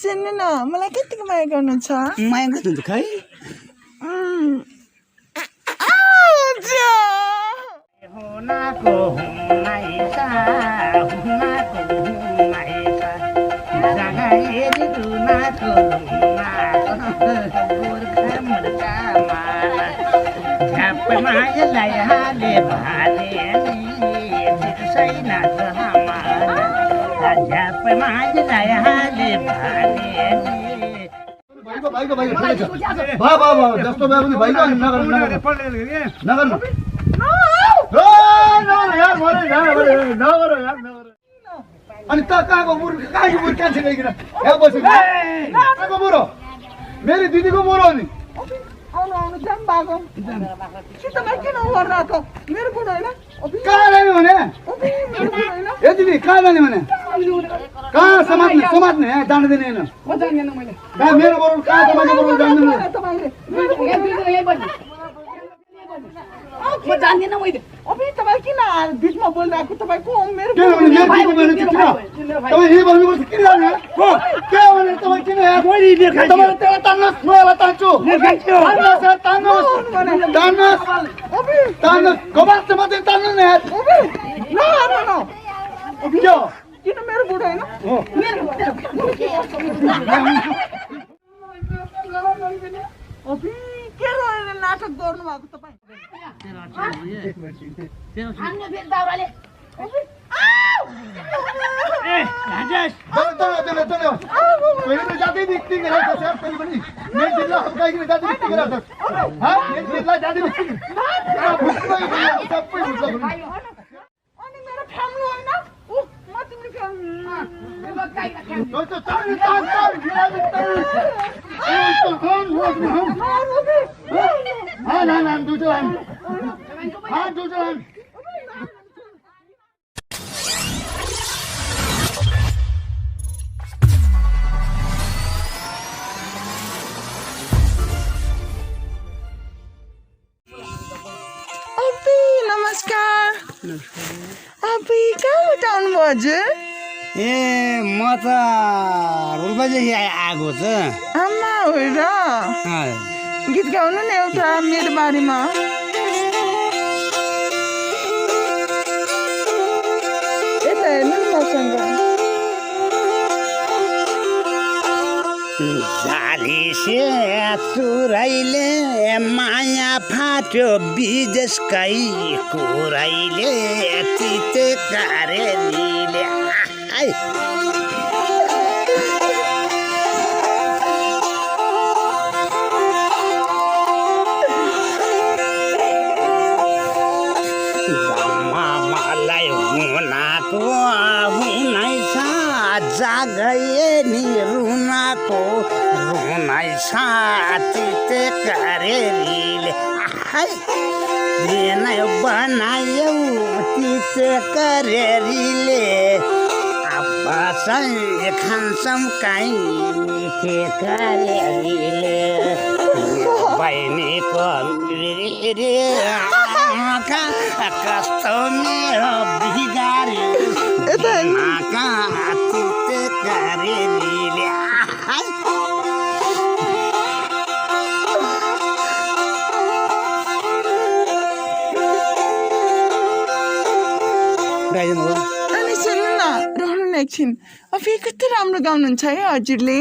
सुन्नु न मलाई कतिको माया गर्नु छ माया गर्नु खै हुनाको हुनाइसा हुनाको हुनाइसा जगाएरी रुनाको रुनाको गोर्खा मुर्खा माला झ्याप मायालाई हाले भाले बिर्सैन हमारा झ्याप मायालाई हाले भाले भाइको ठिकै छ भा जस्तो भए पनि भाइको नगर्नु अनि त कहाँको मुर कान्छे ल्याइकन यहाँ बस्यो कहाँको मुरो मेरी दिदीको मुरो नि आउनु जाम बागो सितमा किन ओर्राको मेरो बुढो हैन कहाँ लाने भने ए दिदी कहाँ लाने भने कहाँ समात्ने यहाँ जान्दैन हैन म जान्दिन मैले कहाँ मेरो बरु कहाँ तपाईँको बरु जान्दैन तपाईले म जान्दिन मैले अबे तपाई किन बीचमा बोलिरहेको तपाईको मेरो तपाईँ यही भन्नुपर्छ किन जाने हो के भने तपाईँ किन तपाईँ त्यो तान्नुहोस् म यसलाई तान्छु तान्नुहोस् कबास मात्रै तान्नु न यार के हो किन मेरो बुढो हैन अबे के रोएर नाटक गर्नु भएको तपाई अन्य फेरि दाउराले पहिले जाँदै बिक्री गरेको छ यार पहिले पनि मेरो जिल्ला हप्काइकन जाँदै बिक्री गरेको छ मेरो जिल्ला जाँदै बिक्री सबै अनि मेरो फ्यामिली हैन म तिम्रो नमस्कार अबे कहाँबाट आउनुभयो हजुर ए म त रोल्पादेखि आएको छ आमा हो र गीत गाउनु न एउटा मेरो बारेमा यता हेर्नु न मसँग झालिसे चुराइले माया फाट्यो बिजसकै कुराइले तिते कारेलीले आइ मलाई हुनाको हुनै छ जागए नि रुनाको रुनाइ छ तिते कारेलीले दिन बनायो तिते कारेलीले बसाइ खान्छौँ काहीँ मिठे कारेलीले बहिनीको रे कस्तो मेरो बिगार्यो नाका तिते कारेलीले अनि सुन्नु न रहनु न एकछिन फेरि कस्तो राम्रो गाउनुहुन्छ है हजुरले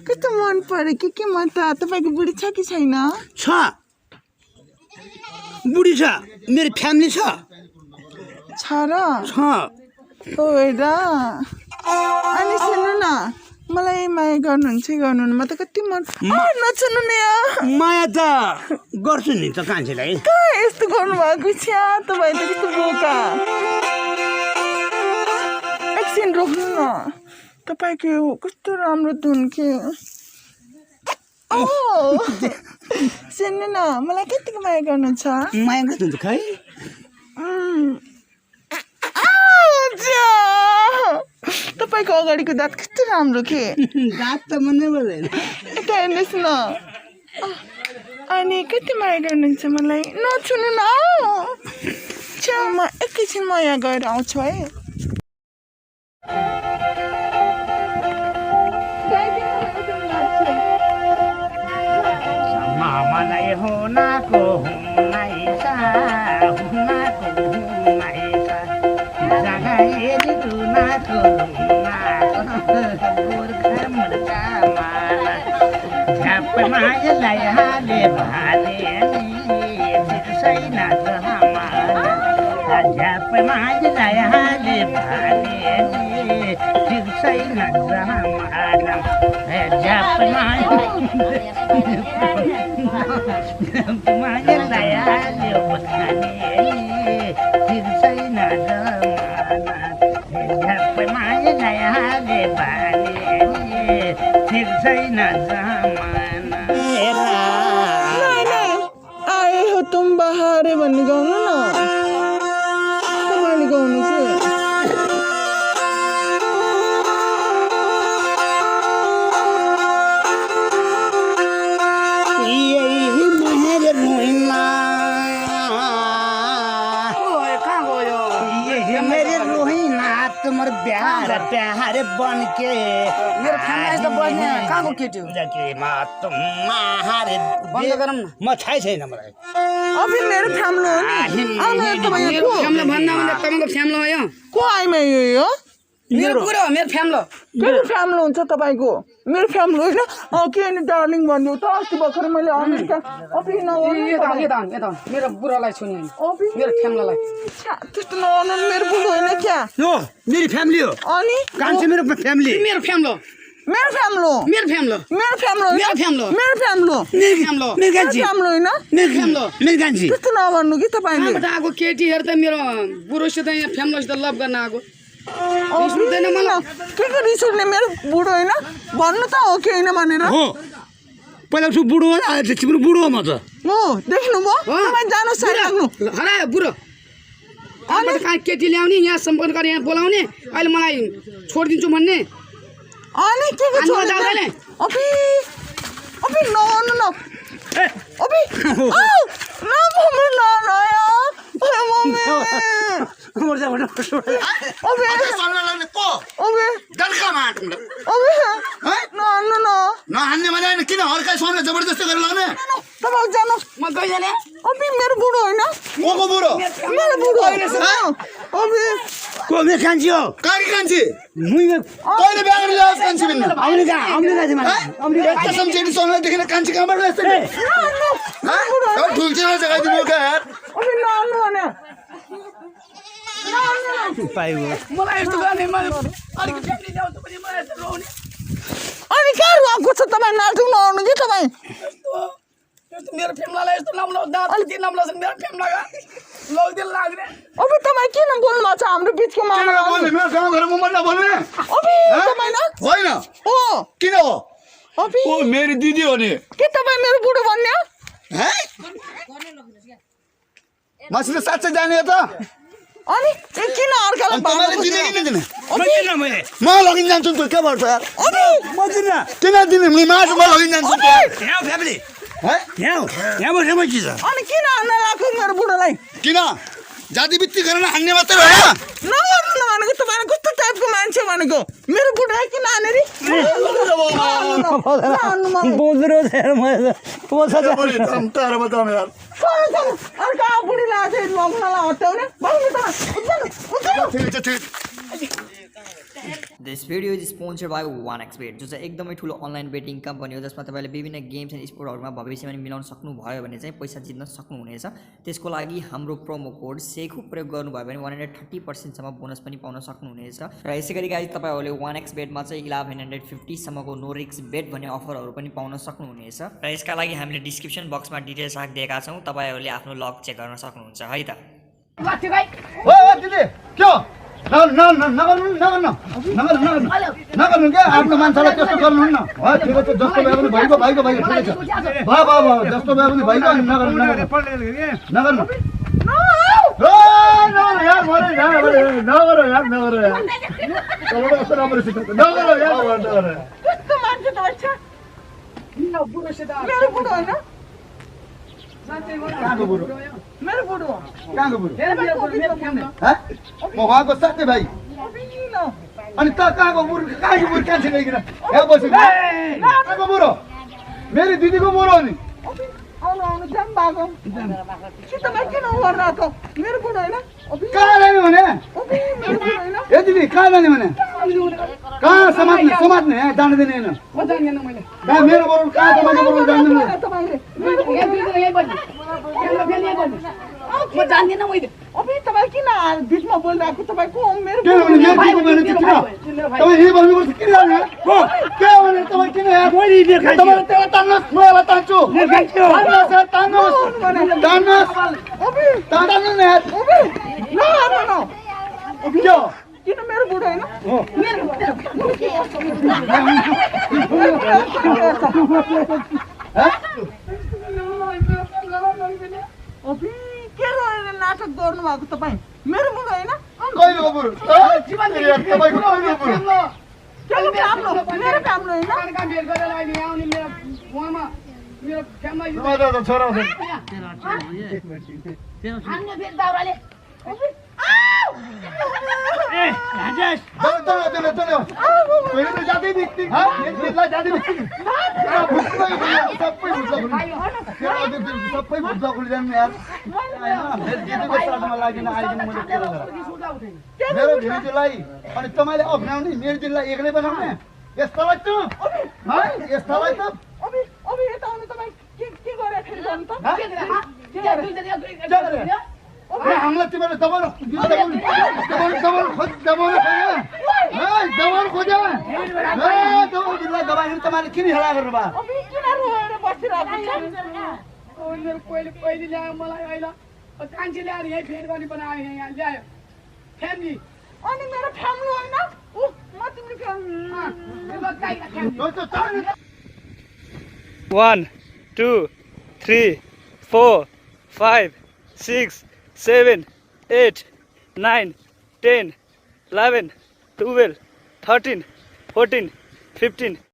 कस्तो मन पऱ्यो के मन त तपाईँको बुढी छ कि छैन छ बुढी छ मेरो फ्यामिली छ र हो र अनि सुन्नु न मलाई माया गर्नुहुन्छ गर्नुहुन्न म त कति मन नछुनु नि माया त गर्छु नि त कान्छेलाई कहाँ यस्तो गर्नुभएको छ तपाईँ त कस्तो बोका एकछिन रोक्नु न तपाईँको कस्तो राम्रो धुन के सुन्नु न मलाई कतिको माया गर्नु छ माया गर्नु त खै तपाईँको अगाडिको दाँत कस्तो राम्रो के दाँत त मनै पर्दैन यता हेर्नुहोस् न अनि कति माया गर्नुहुन्छ मलाई नछुनु न म एकैछिन म यहाँ गएर आउँछु है हुनाको हुनाइसा हुनाको हुनाइसा जगाएरी हुनाको हुनाको गोर्खा मुर्खा माना झ्याप मायालाई हाले भाले बिर्सै नजमाना झ्याप मायालाई हाले भाले बिर्सै नजमाना झ्याप मायालाई हाले भाले बिर्सै नजमाना झ्याप मायालाई हाले भाले बिर्सै नजमाना आए हो तुम बहारे भन्ने गाउनु न तपाईँले गाउनु के तुम्हारे प्यार प्यार बन के मेरो फ्यामिली त बज्ने कहाँको केटी हो तुम मारे बन्द गरौँ न म थाहै छैन मलाई अभी मेरो फ्यामिली हो नि आमा तपाईँ मेरो फ्यामिली भन्दा भने तपाईँको फ्यामिली हो यो को आइमा यो मेरो पुरो हो मेरो फ्यामिली के फ्यामिली हुन्छ तपाईँको मेरो फ्यामिली होइन के नि डार्लिङ भन्यो त अस्ति भर्खर मैले अमेरिका अफि यता मेरो बुढालाई छुने मेरो फ्यामिलीलाई त्यस्तो नगर्नु मेरो बुढो होइन क्या यो मेरो फ्यामिली हो अनि कान्छे मेरो फ्यामिली मेरो फ्यामिली मेरो फ्यामिली हो मेरो फ्यामिली मेरो फ्यामिली मेरो फ्यामिली मेरो फ्यामिली हो मेरो फ्यामिली मेरो कान्छे फ्यामिली होइन मेरो फ्यामिली मेरो कान्छे त्यस्तो नगर्नु कि तपाईँले कहाँबाट आएको केटीहरू त मेरो बुढोसित यहाँ फ्यामिलीसित लभ गर्न आएको सुन्दैन मलाई के रिस उठ्ने मेरो बुढो होइन भन्नु त हो कि होइन भनेर हो पहिला उसको बुढो हो तिम्रो बुढो हो म त हो देख्नुभयो तपाईँ जानुहोस् लाग्नु हरायो बुढो अनि कहाँ केटी ल्याउने यहाँ सम्पर्क गरेर यहाँ बोलाउने अहिले मलाई छोडिदिन्छु भन्ने अनि के को छोड्ने अबि अबि नगर्नु न अबि न मम्मी न न मम्मी मर्जा भन्न अबे सामना लाग्ने को अबे डरका माट्नु अबे है न न नहान्ने भने हैन किन हर्काइ सामना जबरजस्ती गरेर लाग्ने तपाईँ जानु म गइजाने अबि मेरो बुढो होइन कोको बुढो मेरो बुढो होइन अबि को मेरो कान्छी हो काकी कान्छी मुइमा कहिले बिहा गरेर ल्याओस् कान्छी बिन्न आउने दाजु मलाई कसम चेडी सँगै देखेन कान्छी कहाँबाट ल्यास् त ह ठुल्छे जग्गा दिनु का यार अबि न भने पाइगयो मलाई यस्तो गर्ने मैले अलिक फ्यामिली ल्याउ त पनि मलाई यस्तो रोउने अनि कहाँ रुवाको छ तपाईँ नाल्टु नआउनु कि तपाईँ यस्तो मेरो फ्यामिलीलाई यस्तो राम्रो दाँत दिन राम्रो छ मेरो फ्यामिलीलाई लौदिन लाग्ने अबि तपाईँ किन बोल्नु भएको छ हाम्रो बिचको मामला बोल्ने मेरो गाउँ घरमा म नबोल्ने अबि तपाईँ न होइन हो किन हो अबि ओ मेरी दिदी हो नि के तपाईँ मेरो बुढो भन्ने है मसित साँच्चै जाने हो त अनि किन अर्कालाई तपाईँले दिने किन दिने मैले म लगिन जान्छु नि के भन्छ यार अबि म दिन किन दिने म मासु म लगिन जान्छु यहाँ फ्यामिली है यहाँ बसेर म के छ अनि किन हान्न लाग्यो मेरो बुढोलाई किन जाति बित्ती गरेर हान्ने मात्रै हो नगर्नु नभनेको तपाईँ कस्तो टाइपको मान्छे भनेको मेरो बुढोलाई किन हाने रे बोल्दो अर्का बुढीलाई चाहिँ लग्नलाई हटाउने बस्नु त this video is sponsored by 1xbet जो चाहिँ एकदमै ठुलो अनलाइन बेटिङ कम्पनी हो जसमा तपाईँले विभिन्न गेम्स एन्ड स्पोर्टहरूमा भविष्यमा मिलाउन सक्नुभयो भने चाहिँ पैसा जित्न सक्नुहुनेछ त्यसको लागि हाम्रो प्रोमो कोड सेखु प्रयोग गर्नुभयो भने 130%सम्म बोनस पनि पाउन सक्नुहुनेछ र यसै गरी गाइज तपाईँहरूले 1xbetमा चाहिँ 1150 सम्मको नो रिस्क बेट भन्ने अफरहरू पनि पाउन सक्नुहुनेछ र यसका लागि हामीले डिस्क्रिप्सन बक्समा डिटेल्स राखिदिएका छौँ तपाईँहरूले आफ्नो लक चेक गर्न सक्नुहुन्छ है त ओ दिदी के हो नगर्नु क्या आफ्नो मान्छेलाई त्यस्तो गर्नुहुन्न ठिकै छ जस्तो भए पनि भइगयो ठिकै छ भयो जस्तो भए पनि भइगयो अनि नगर्नु म उहाँको साथी भाइ अनि त कहाँको बुढो कान्छी ल्याइकन यहाँ बस्यो कहाँको बुढो मेरी दिदीको बुढो हो नि आउनु आउनु जाम भएको सिधै किन गर्नु त मेरो बुढो होइन कहाँ जाने भने मेरो बुढो होइन ए दिदी कहाँ जाने भने कहाँ समात्ने यहाँ जान दिने होइन म जान्दिनँ मैले कहाँ मेरो बरु कहाँ तपाईँको बरु जान्दिनँ तपाईँले यही बन्ने म जान्दिनँ मैले अबि तपाईँ किन बिचमा बोलिरहेको तपाईँ को हो मेरो किनभने मेरो दिदी भने चाहिँ किन तपाईँ यही भन्नुपर्छ किन जाने हो के हो भने तपाईँ किन यहाँ तपाईँले त्यसलाई तान्नुहोस् म यसलाई तान्छु तान्नुहोस् यार तान्नुहोस् अबि तान्नु न यार न न के हो किन मेरो बुढो होइन अबि के रहेर नाटक गर्नु भएको तपाईँ मेरो बुढो होइन कहिले हो बुढो तपाईँको कहिले हो बुढो मेरो फ्याम्रो होइन काम भेट गरेर अहिले यहाँ आउने मेरो उहाँमा मेरो फ्यामिली छोरा हान्ने फेरि दाउराले सबै भुट्ला खुली जाने यार मेरो भिडियोलाई अनि तपाईँले अप्नाउने मेरो दिदीलाई एक्लै बनाउने यस्तालाई त यस्तालाई त अबि यता आउनु तपाईँ के गरेर फेरि गर्नु त हामीलाई तिमीले दबाउनु खोज्यो दबाई तपाईँले किन हेला गर्नु भयो अबि किन रोएर बसिरहेको मेरो पहिले ल्यायो मलाई अहिले कान्छे ल्याएर यही फेड गर्ने बनायो यहाँ ल्यायो फ्यामिली अनि मेरो फ्यामिली होइन म तिम्रो फ्यामिली 1 2 3 4 5 6 7 8 9 10 11 12 13 14 15